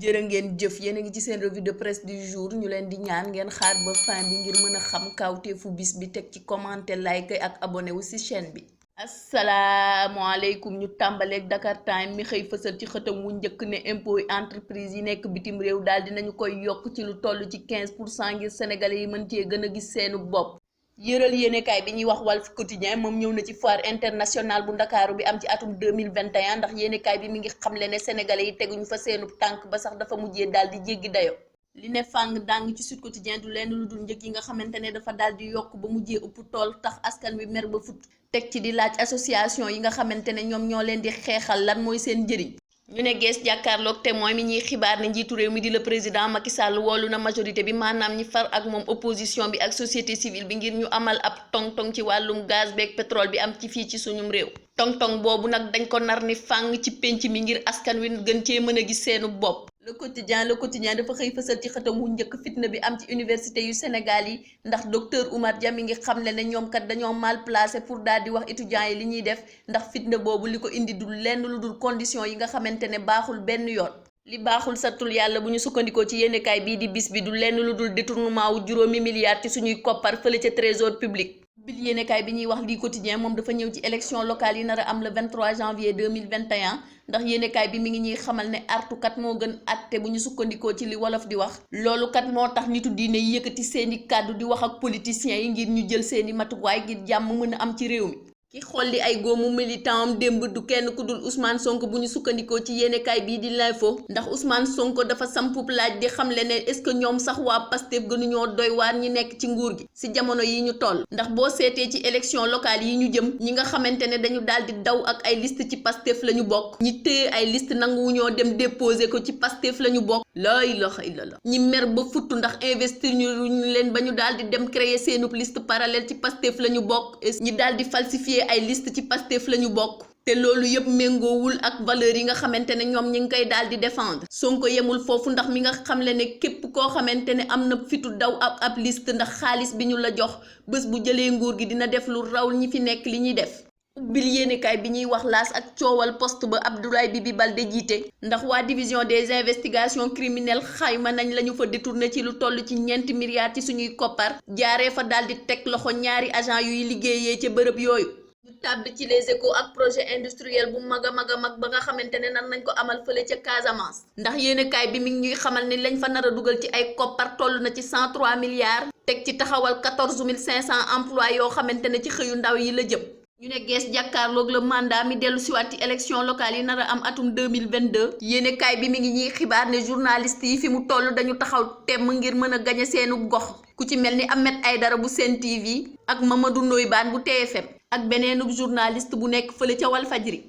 jërë ngeen jëf yéen a ngi ci seen revue de presse du jour ñu leen di ñaan ngeen xaar ba fin bi ngir mën a xam kawteefu bis bi teg ci commenter like ak abonné wu ci chaîne bi. asalaamaaleykum ñu tàmbaleeg Dakar Time mi xëy fësal ci xëtam wu njëkk ne impôt entreprise yi nekk bitim réew daal dinañu koy yokk ci lu toll ci 15% ngir sénégalais yi mën cee gën a gis seenu bopp. yëral yéenekaay bi ñuy wax Walf Quotidien moom ñëw na ci foire internationale bu ndakaaru bi am ci atum 2021 ndax yéenekaay bi mi ngi xamle ne sénégalais yi teguñu fa seenu tànk ba sax dafa mujjee daal di jéggi dayo li ne fàng dàng ci Sud Quotidien du lenn lu dul njëg yi nga xamante ne dafa daal di yokk ba mujjee ëpp tool tax askan wi mer ba fut teg ci di laaj association yi nga xamante ne ñoom ñoo leen di xeexal lan mooy seen njëriñ. ñu ne gees jàkkaarloog Témoin mi ñuy xibaar ne njiitu réew mi di le président Macky Sall woolu na majorité bi maanaam ñi far ak moom opposition bi ak société civile bi ngir ñu amal ab tong-tong ci wàllum gaz beeg pétrole bi am ci fii ci suñum réew. tong-tong boobu nag dañ ko nar ni fàng ci pénc mi ngir askan wi gën cee mën a gis seenu bopp. le quotidien dafa xëy fësal ci xëtam wu njëkk fitna bi am ci université yu Sénégal yi ndax docteur Oumar Dia mi ngi xamle ne ñoom kat dañoo mal placé pour daal di wax étudiants yi li ñuy def ndax fitna boobu li ko indi dul lenn lu dul condition yi nga xamante ne baaxul benn yoon. li baaxul sattul yàlla bu ñu sukkandikoo ci yéenekaay bii di bis bi du lenn lu dul détournement wu juróomi milliards ci suñuy koppar fële ca trésor public. bil yéenekaay bi ñuy wax lii quotidien moom dafa ñëw ci élection locale yi nar a am le 23 janvier 2021 ndax yéenekaay bi mi ngi ñuy xamal ne artukat moo gën àtte bu ñu sukkandikoo ci li wolof di wax. loolu kat moo tax nitu diine yëkkati seeni kàddu di wax ak politiciens yi ngir ñu jël seeni matuwaay ngir jàmm mën a am ci réew mi. ki xolli ay góomu militant am démb du kenn ku dul Ousmane Sonko bu ñu sukkandikoo ci yéenekaay bii di l'info ndax Ousmane Sonko dafa sampub laaj di xamle ne est-ce que ñoom sax waa Pastef gënuñoo doy waar ñi nekk ci nguur gi ci jamono yi ñu toll ndax boo seetee ci élection locale yi ñu jëm ñi nga xamante ne dañu daal di daw ak ay liste ci Pastef la ñu bokk ñi téye ay liste nanguwuñoo dem déposer ko ci Pastef la ñu bokk laa ilaaha illallaah ñi mer ba futt ndax investir ñu leen ba ñu daal di dem créer seenub liste parallèle ci Pastef la ñu bokk ñi daal di falsifier ay liste ci Pastef la ñu bokk te loolu yëpp méngoowul ak valeur yi nga xamante ne ñoom ñi ngi koy daal di défendre Sonko yemul foofu ndax mi nga xamle ne képp koo xamante ne am na fitu daw ab liste ndax xaalis bi ñu la jox bés bu jëlee nguur gi dina def lu raw ñi fi nekk li ñuy def. ubbil yéenekaay bi ñuy wax laas ak coowal poste ba Abdoulaye Bibi Baldé jiite ndax waa division des investigations criminelles xayma nañ lañu fa détourné ci lu toll ci 4 milliards ci suñuy koppar jaaree fa daal di teg loxo ñaari agent yuy liggéeyee ca bërëb yooyu. ñu tàbb ci les échos ak projet industriel bu mag a mag ba nga xamante ne nan nañ ko amal fële ca Casamance ndax yéenekaay bi mi ngi ñuy xamal ni lañ fa nar a dugal ci ay koppar toll na ci 103 milliards teg ci taxawal 14 500 emplois yoo xamante ne ci xëyu ndaw yi la jëm. ñu ne gees jàkkaarloog le mandat mi dellu siwaat ci élection locale yi nar a am atum 2022 yéenekaay bi mi ngi ñuy xibaar ne journaliste yi fi mu toll dañu taxaw temm ngir mën a gañe seenu gox ku ci mel ni Ahmed Aïdara bu Sen TV ak Mamadou Ndoye Bane bu TFM ak beneenub journaliste bu nekk fële ca Walfadjri.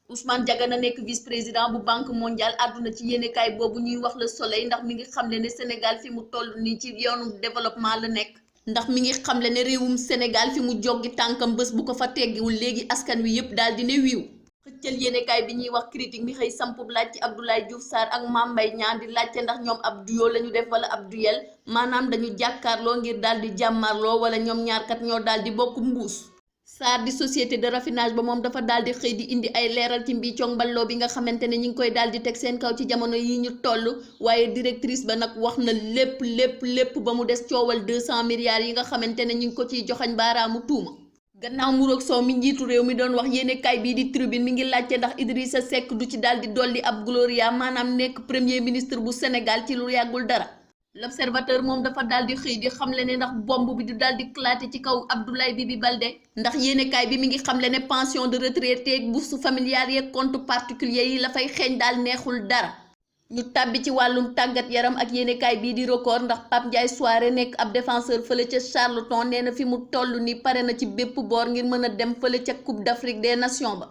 Ousmane Diagana nekk vice président bu banque mondiale àdduna ci yéenekaay boobu ñuy wax Le Soleil ndax mi ngi xamle ne Sénégal fi mu toll nii ci yoonu développement la nekk. ndax mi ngi xamle ne réewum Sénégal fi mu joggi tànkam bés bu ko fa teggiwul léegi askan wi yépp daal di ne wiiw xëccal yéenekaay bi ñuy wax critique mi xëy sampub laaj ci Abdoulaye Diouf Sarr ak Mame Mbaye Niang di laajte ndax ñoom ab duo la ñu def wala ab duel maanaam dañu jàkkaarloo ngir daal di jàmmarloo wala ñoom ñaarkat ñoo daal di bokk mbuus. Sarr di société de raffinage ba moom dafa daal di xëy di indi ay leeral ci mbii cong mballoo bi nga xamante ne ñi ngi koy daal di teg seen kaw ci jamono yi ñu toll waaye directrice ba nag wax na lépp ba mu des coowal 200 milliards yi nga xamante ne ñi ngi ko ciy joxañ baaraamu tuuma. gannaaw Mburoog Sow mi njiitu réew mi doon wax yéenekaay bii di Tribune mi ngi laajte ndax Idrissa Seck du ci daal di dolli ab gloria maanaam nekk premier ministre bu Sénégal ci lu yàggul dara. L'Observateur moom dafa daal di xëy di xamle ne ndax bomb bi du daal di claté ci kaw Abdoulaye Bibi Baldé ndax yéenekaay bi mi ngi xamle ne pension de retraité ak bourse familiale yeeg compte particulier yi la fay xeeñ daal neexul dara. ñu tàbbi ci wàllum tàggat yaram ak yéenekaay bii di Record ndax Pape Ndiaye Souaré nekk ab défenseur fële ca Charlton nee na fi mu toll ni pare na ci bépp boor ngir mën a dem fële ca Coupe d'Afrique des Nations ba.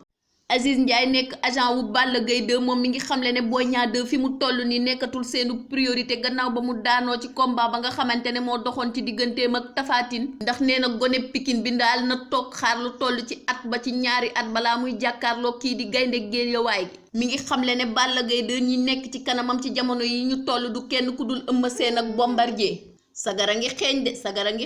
Aziz Ndiaye nekk agent wu Balla Gaye 2 moom mi ngi xamle ne Boy Niang 2 fi mu toll nii nekkatul seenu priorité gannaaw ba mu daanoo ci combat ba nga xamante ne moo doxoon ci digganteem ak Tapha Tine ndax nee na gone Pikine bi daal na toog xaar lu toll ci at ba ci ñaari at balaa muy jàkkaarloo kii di gaynde Guédiawaye gi mi ngi xamle ne Balla Gaye 2 ñi nekk ci kanamam ci jamono yi ñu toll du kenn ku dul Eumeu Sène ak Bombardier sagara ngi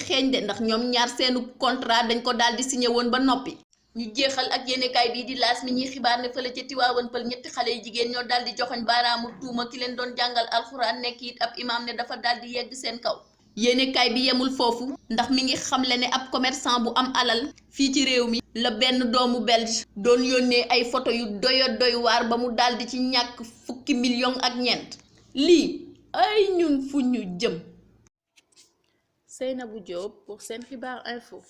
xeeñ de ndax ñoom ñaar seenu contrat dañ ko daal di signé woon ba noppi. ñu jeexal ak yéenekaay bii di laas mi ñuy xibaar ne fële ca Tiwaawan Pël ñetti xale yu jigéen ñoo daal di joxoñ baaraamu tuuma ki leen doon jàngal alxuraan nekk it ab imaam ne dafa daal di yegg seen kaw. yéenekaay bi yemul foofu ndax mi ngi xamle ne ab commerçant bu am alal fii ci réew mi la benn doomu belge doon yónnee ay photo yu doy waar ba mu daal di ci ñàkk fukki million ak ñeent. lii ay ñun fu ñu jëm. Seynabou Diop pour Sen Xibaar Info.